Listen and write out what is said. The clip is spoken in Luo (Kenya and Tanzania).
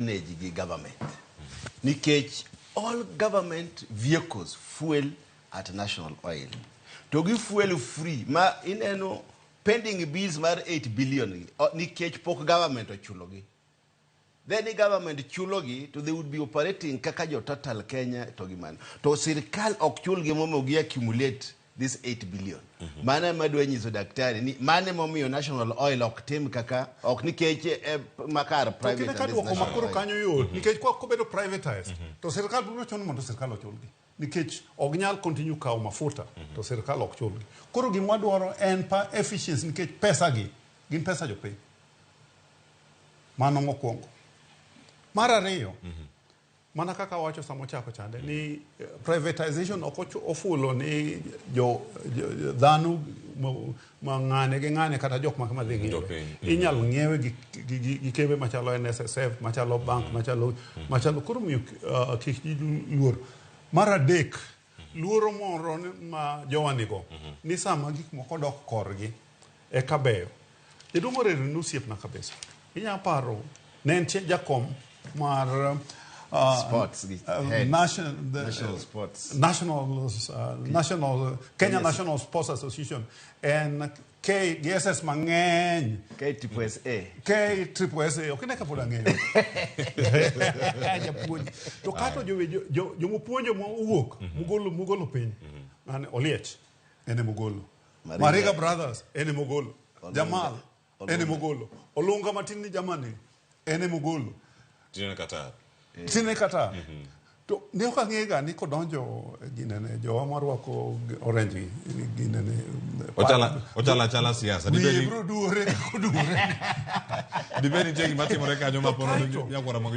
Manage gi government nikech all government vehicles fuel at National Oil to gi fuel free ma ineno pending bills mar 8 billion gi, nikech pok government ochulogi. Then i government chulogi to they would be operating kaka jo Total Kenya to gi mano to sirkal ok chulgi momiyo gi accumulate this 8 billion. Mano ema adwa nyiso daktari ni mano emomiyo National Oil ok tim kaka ok nikech eh, makar To private kine and ka this duoko National makoro Oil. kanyo yot nikech kwa kobedo privatized to sirkal biro chuno mondo sirkal ochulgi nikech ok nyal continue kawo mafuta to sirkal ok chulgi. Koro gima wadwaro en pa efficiency nikech pesa gi gin pesa jopiny. Mano mokwongo. Mar ariyo, mana kaka awacho sama ochako chande ni privatization ok ofulo ni jo dhano ma ng'ane gi ng'ane kata jok ma dhi ng'iewe. Jopiny. Inyal ng'iewe gi kembe machalo NSSF, machalo bank, machalo koro miyo kik ji luor. Mar adek, luoro moro ma jowa nigo ni sama gik moko dok korgi eka beyo. Jaduong' Oreri ne osiepna kabisa. Inya paro ne entie jakom mar Sports gi head. National, the, National Sports. National Kenya National Sports Association en K gi SS mang'eny. KSSA. K triple SA ok ine ka pod ang'eyo. Japuonj. To kato jomopuonjo mowuok mugolo piny. Mane Oliech ene mogolo. Mariga. Mariga Brothers ene mogolo. Olunga. Jamal ene Olunga. mogolo. Olunga matin ni jamani ene mogolo. Tinene Qatar. Tine kata. To ne ok ang'e ni kodonjo ginene jowa marwako orange gi ginene. Ochala achala siasa. Wiye Dibed biro duore koduore. Dibed nitie gima timore kanyo ma pono To kaeto- nyakwara mag